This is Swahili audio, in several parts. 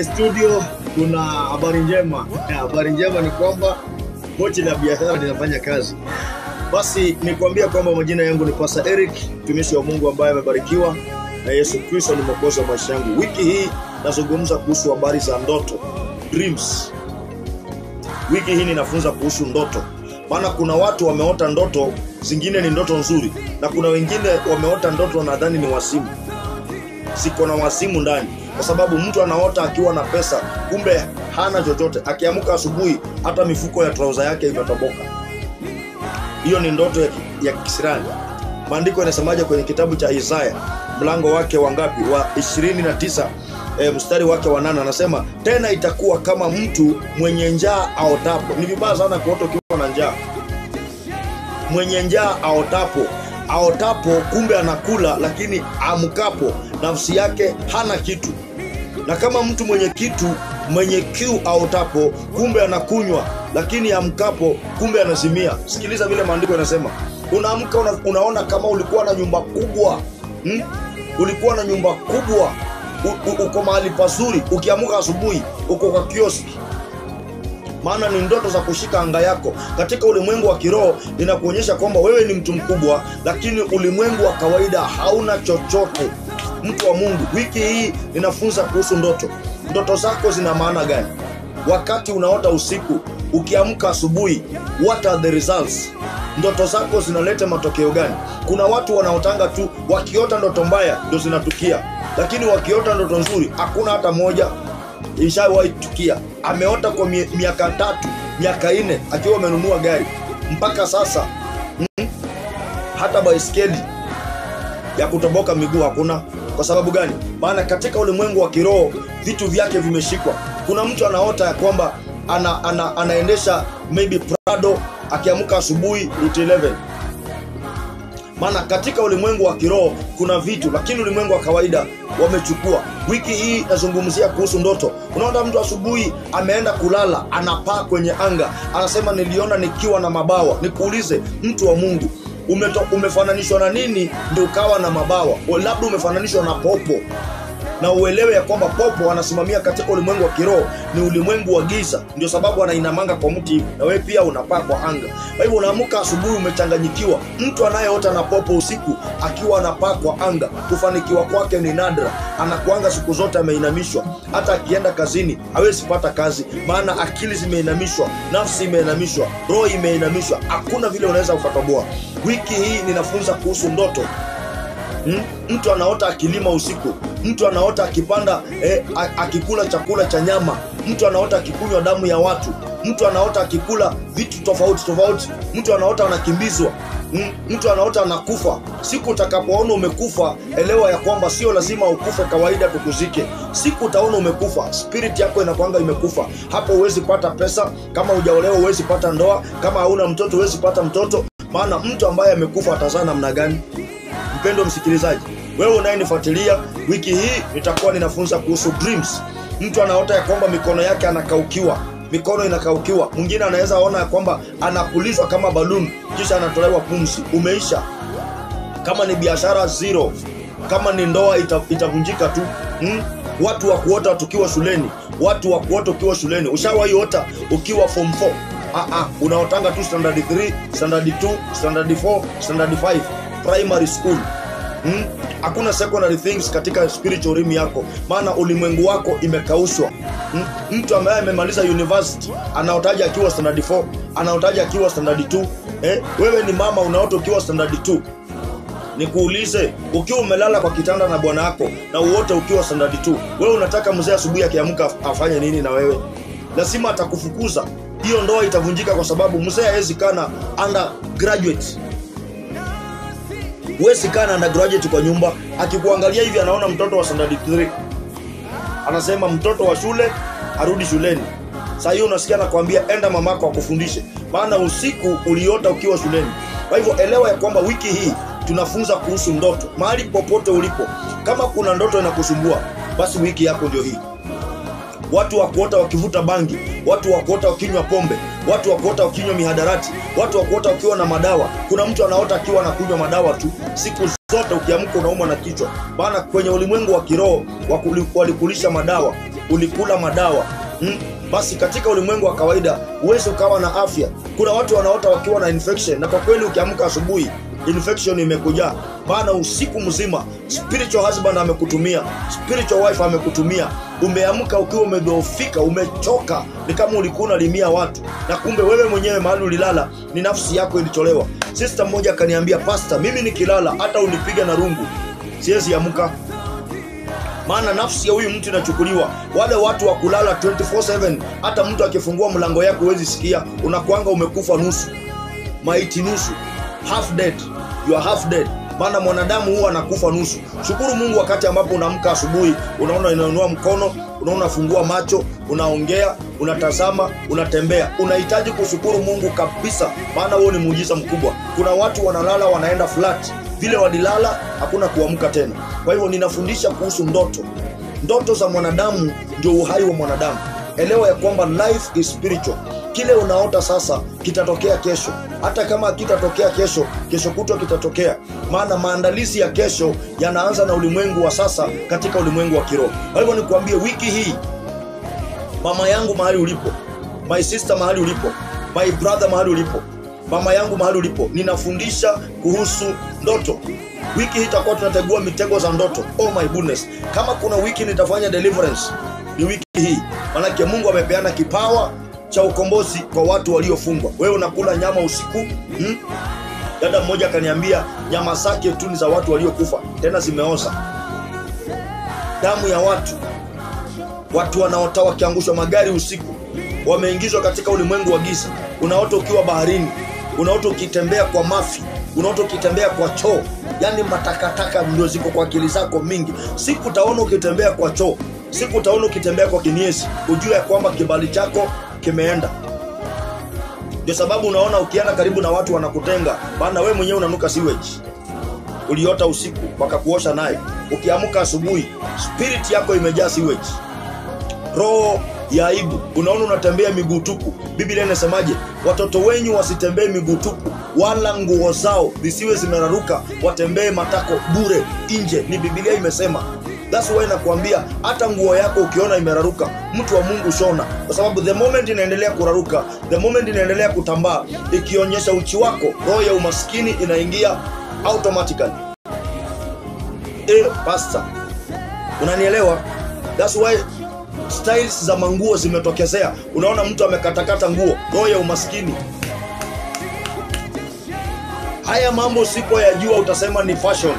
Studio kuna habari njema. Habari njema ni kwamba pochi la biashara linafanya kazi. Basi nikwambia kwamba majina yangu ni Pastor Eric, mtumishi wa Mungu ambaye amebarikiwa na Yesu Kristo ni mwokozi wa maisha yangu. Wiki hii nazungumza kuhusu habari za ndoto, dreams. Wiki hii ninafunza kuhusu ndoto. Maana kuna watu wameota ndoto, zingine ni ndoto nzuri, na kuna wengine wameota ndoto nadhani ni wazimu. Siko na wazimu ndani. Kwa sababu mtu anaota akiwa na pesa, kumbe hana chochote. Akiamka asubuhi hata mifuko ya trouser yake imetoboka. Hiyo ni ndoto ya kisirani. Maandiko yanasemaje kwenye kitabu cha Isaya mlango wake wa ngapi? Wa 29, mstari wake wa 8, anasema tena itakuwa kama mtu mwenye njaa aotapo. Ni vibaya sana kuota ukiwa na njaa. Mwenye njaa aotapo, aotapo kumbe anakula, lakini amkapo nafsi yake hana kitu. Na kama mtu mwenye kitu, mwenye kiu aotapo, kumbe anakunywa, lakini amkapo kumbe anazimia. Sikiliza vile maandiko yanasema. Unaamka unaona kama ulikuwa na nyumba kubwa. Ulikuwa na nyumba kubwa, uko mahali pazuri. Ukiamka asubuhi uko kwa kioski. Maana ni ndoto za kushika anga yako. Katika ulimwengu wa kiroho inakuonyesha kwamba wewe ni mtu mkubwa, lakini ulimwengu wa kawaida hauna chochote. Mtu wa Mungu, wiki hii ninafunza kuhusu ndoto. Ndoto zako zina maana gani? Wakati unaota usiku, ukiamka asubuhi, what are the results? Ndoto zako zinaleta matokeo gani? Kuna watu wanaotanga tu, wakiota ndoto mbaya ndio zinatukia, lakini wakiota ndoto nzuri hakuna hata moja ishawahi tukia. Ameota kwa miaka 3, miaka 4 akiwa amenunua gari, mpaka sasa hata baiskeli ya kutoboka miguu hakuna. Kwa sababu gani? Maana katika ulimwengu wa kiroho vitu vyake vimeshikwa. Kuna mtu anaota ya kwamba anaendesha maybe Prado, akiamka asubuhi Route 11. Maana katika ulimwengu wa kiroho kuna vitu, lakini ulimwengu wa kawaida wamechukua. Wiki hii nazungumzia kuhusu ndoto. Unaona mtu asubuhi ameenda kulala, anapaa kwenye anga, anasema niliona nikiwa na mabawa. Nikuulize mtu wa Mungu, umefananishwa na nini ndio ukawa na mabawa? Labda umefananishwa na popo. Na uelewe ya kwamba popo anasimamia katika ulimwengu wa kiroho ni ulimwengu wa giza. Ndio sababu anainamanga kwa mti, na wewe pia unapaa kwa anga. Kwa hivyo unaamka asubuhi umechanganyikiwa. Mtu anayeota na popo usiku akiwa anapaa kwa anga, kufanikiwa kwake ni nadra. Anakuanga siku zote ameinamishwa. Hata akienda kazini hawezi pata kazi, maana akili zimeinamishwa, nafsi imeinamishwa, roho imeinamishwa. Hakuna vile unaweza ukatoboa. Wiki hii ninafunza kuhusu ndoto. Mtu anaota akilima usiku, mtu anaota akipanda, akikula chakula cha nyama, mtu anaota akikunywa damu ya watu, mtu anaota akikula vitu tofauti tofauti, mtu anaota anakimbizwa, mtu anaota anakufa. Siku utakapoona umekufa, elewa ya kwamba sio lazima ukufe kawaida tukuzike. Siku utaona umekufa, spirit yako inakuanga imekufa. Hapo huwezi pata pesa, kama hujaolewa huwezi pata ndoa, kama hauna mtoto huwezi pata mtoto. Maana mtu ambaye amekufa atazaa namna gani? Mpendo msikilizaji, wewe unayenifuatilia, wiki hii nitakuwa ninafunza kuhusu dreams. Mtu anaota ya kwamba mikono yake anakaukiwa, mikono inakaukiwa. Mwingine anaweza ona ya kwamba anapulizwa kama balloon, kisha anatolewa pumzi. Umeisha. Kama ni biashara zero, kama ni ndoa itavunjika tu. Watu wa kuota tukiwa shuleni, watu wa kuota ukiwa shuleni. Ushawahi ota ukiwa form 4? Unaotanga tu standard 3, standard 2, standard 4, standard 5. Primary school. Hakuna secondary things katika spiritual realm yako, maana ulimwengu wako imekaushwa. Mtu ambaye amemaliza university anaotaja akiwa standard 4, anaotaja akiwa standard 2. Wewe ni mama unaota ukiwa standard 2. Nikuulize, ukiwa umelala kwa kitanda na bwana yako na uote ukiwa standard 2, wewe unataka mzee asubuhi akiamka afanye nini na wewe? Lazima atakufukuza. Hiyo ndoa itavunjika kwa sababu mzee hawezi kana undergraduate. Huwezi kaa na undergraduate kwa nyumba. Akikuangalia hivi anaona mtoto wa standard 3. Anasema mtoto wa shule arudi shuleni. Sasa hiyo unasikia anakuambia enda mamako akufundishe. Maana usiku uliota ukiwa shuleni. Kwa hivyo elewa ya kwamba wiki hii tunafunza kuhusu ndoto. Mahali popote ulipo, kama kuna ndoto inakusumbua, basi wiki yako ndio hii. Watu wa kuota wakivuta bangi, watu wa kuota wakinywa pombe, watu wa kuota wakinywa mihadarati, watu wa kuota wakiwa na madawa. Kuna mtu anaota akiwa anakunywa madawa tu. Siku zote ukiamka unaumwa na kichwa. Maana kwenye ulimwengu wa kiroho walikulisha madawa. ulikula madawa. Basi katika ulimwengu wa kawaida huwezi ukawa na afya. Kuna watu wanaota wakiwa na infection, na kwa kweli ukiamka asubuhi infection imekuja, maana usiku mzima spiritual husband amekutumia, spiritual wife amekutumia. Umeamka ukiwa umedhoofika, umechoka, ni kama ulikuwa unalimia watu, na kumbe wewe mwenyewe mahali ulilala ni nafsi yako ilitolewa. Sister mmoja akaniambia, pastor, mimi nikilala hata unipiga na rungu siwezi amka, maana nafsi ya huyu mtu inachukuliwa. Wale watu wa kulala 24/7, hata mtu akifungua mlango yako huwezi sikia, unakuanga umekufa nusu, maiti nusu, half dead. You are half dead. Maana mwanadamu huwa anakufa nusu. Shukuru Mungu wakati ambapo unaamka asubuhi, unaona inainua mkono, unaona fungua macho, unaongea, unatazama, unatembea. Unahitaji kushukuru Mungu kabisa, maana huo ni muujiza mkubwa. Kuna watu wanalala wanaenda flat, vile walilala hakuna kuamka tena. Kwa hivyo ninafundisha kuhusu ndoto. Ndoto za mwanadamu ndio uhai wa mwanadamu. Elewa ya kwamba life is spiritual. Kile unaota sasa kitatokea kesho. Hata kama kitatokea kesho, kesho kutwa kitatokea. Maana maandalizi ya kesho yanaanza na ulimwengu wa sasa katika ulimwengu wa kiroho. Kwa hivyo nikuambie, wiki hii, mama yangu mahali ulipo, my sister mahali ulipo, my brother mahali ulipo, mama yangu mahali ulipo, ninafundisha kuhusu ndoto. Wiki hii itakuwa tunategua mitego za ndoto. Oh my goodness. Kama kuna wiki nitafanya deliverance, ni wiki hii. Maana Mungu amepeana kipawa cha ukombozi kwa watu waliofungwa. Wewe unakula nyama usiku, Dada mmoja akaniambia nyama zake tu ni za watu waliokufa, tena zimeoza. Damu ya watu. Watu wanaota wakiangushwa magari usiku, wameingizwa katika ulimwengu wa giza. Unaota ukiwa baharini, unaota ukitembea kwa mafi, unaota ukitembea kwa choo. Yaani matakataka ndio ziko kwa akili zako mingi. Siku utaona ukitembea kwa choo, siku utaona ukitembea kwa kinyesi, ujue kwamba kibali chako kimeenda. Ndio sababu unaona ukienda karibu na watu wanakutenga, maana wewe mwenyewe unanuka sewage. Uliota usiku wakakuosha nayo. Ukiamka asubuhi spirit yako imejaa sewage. Roho ya aibu. Unaona unatembea miguu tupu. Biblia inasemaje? Watoto wenyu wasitembee miguu tupu, wala nguo zao zisiwe zimeraruka, watembee matako bure nje. Ni Biblia imesema. That's why nakuambia hata nguo yako ukiona imeraruka, mtu wa Mungu shona. Kwa sababu the moment inaendelea kuraruka, the moment inaendelea kutambaa, ikionyesha uchi wako, roho ya umaskini inaingia automatically. Pastor, unanielewa? That's why styles za manguo zimetokezea. Unaona mtu amekatakata nguo, roho ya umaskini. Haya mambo usipoyajua utasema ni fashion.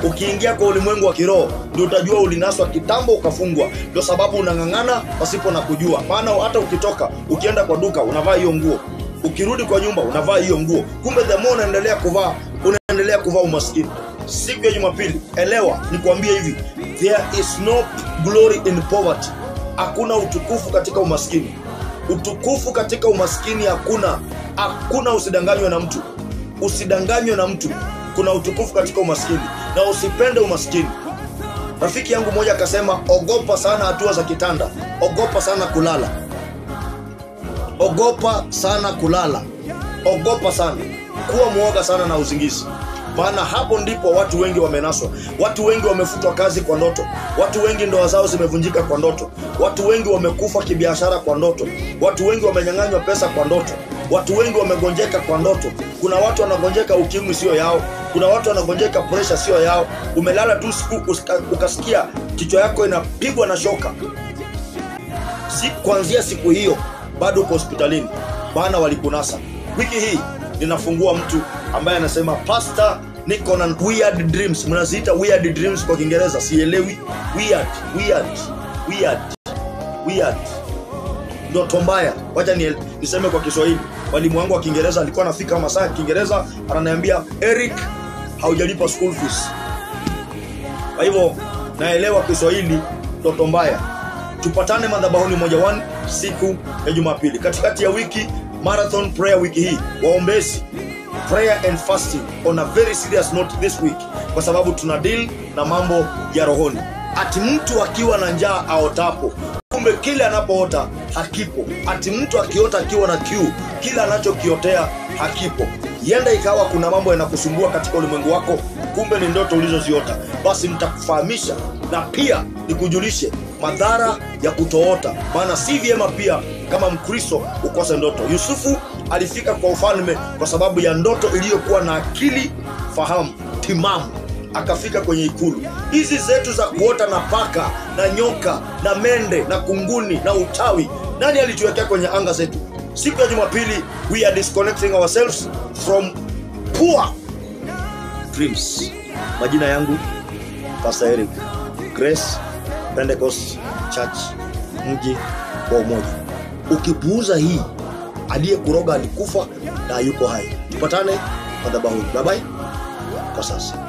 Ukiingia kwa ulimwengu wa kiroho ndio utajua ulinaswa kitambo ukafungwa. Ndio sababu unang'ang'ana pasipo na kujua. Maana hata ukitoka, ukienda kwa duka unavaa hiyo nguo, ukirudi kwa nyumba unavaa hiyo nguo. Kumbe the more unaendelea kuvaa, unaendelea kuvaa umaskini. Siku ya Jumapili, elewa, nikwambie hivi, there is no glory in poverty. Hakuna utukufu katika umaskini. Utukufu katika umaskini hakuna. Hakuna, usidanganywe na mtu. Usidanganywe na mtu. Kuna utukufu katika umaskini, na usipende umaskini. Rafiki yangu mmoja akasema, ogopa sana hatua za kitanda, ogopa sana kulala. Ogopa sana kulala. Ogopa sana. Kuwa muoga sana na usingizi. Maana hapo ndipo watu wengi wamenaswa. Watu wengi wamefutwa kazi kwa ndoto. Watu wengi ndoa zao zimevunjika kwa ndoto. Watu wengi wamekufa kibiashara kwa ndoto. Watu wengi wamenyang'anywa pesa kwa ndoto. Watu wengi wamegonjeka kwa ndoto. Kuna watu wanagonjeka ukimwi sio yao. Kuna watu wanagonjeka pressure sio yao. Umelala tu siku ukasikia kichwa yako inapigwa na shoka. Si kuanzia siku hiyo bado uko hospitalini. Maana walikunasa. Wiki hii ninafungua mtu ambaye anasema, pastor, niko na weird dreams. Mnaziita weird dreams kwa Kiingereza, sielewi. Weird, weird, weird, weird. Ndoto mbaya. Wacha niseme kwa Kiswahili. Mwalimu wangu wa Kiingereza alikuwa anafika masaa ya Kiingereza ananiambia, Eric, haujalipa school fees. Kwa hivyo naelewa Kiswahili, ndoto mbaya. Tupatane madhabahuni 1 siku ya Jumapili. Katikati ya wiki, marathon prayer wiki hii. Waombezi, prayer and fasting on a very serious note this week, kwa sababu tuna deal na mambo ya rohoni. Ati mtu akiwa na njaa aotapo, Kumbe kile anapoota hakipo. Ati mtu akiota akiwa na kiu, kila anachokiotea hakipo. Yenda ikawa kuna mambo yanakusumbua katika ulimwengu wako, kumbe ni ndoto ulizoziota. Basi nitakufahamisha na pia nikujulishe madhara ya kutoota, maana si vyema pia kama Mkristo ukose ndoto. Yusufu alifika kwa ufalme kwa sababu ya ndoto iliyokuwa na akili fahamu timamu, akafika kwenye ikulu. Hizi zetu za kuota na paka na nyoka na mende na kunguni na uchawi, nani alituwekea kwenye anga zetu? Siku ya Jumapili, we are disconnecting ourselves from poor dreams. Majina yangu Pastor Eric, Grace Pentecost Church, mji wa umoja. Ukipuuza hii, aliyekuroga alikufa na yuko hai. Tupatane madhabahuni. Bye bye kwa sasa.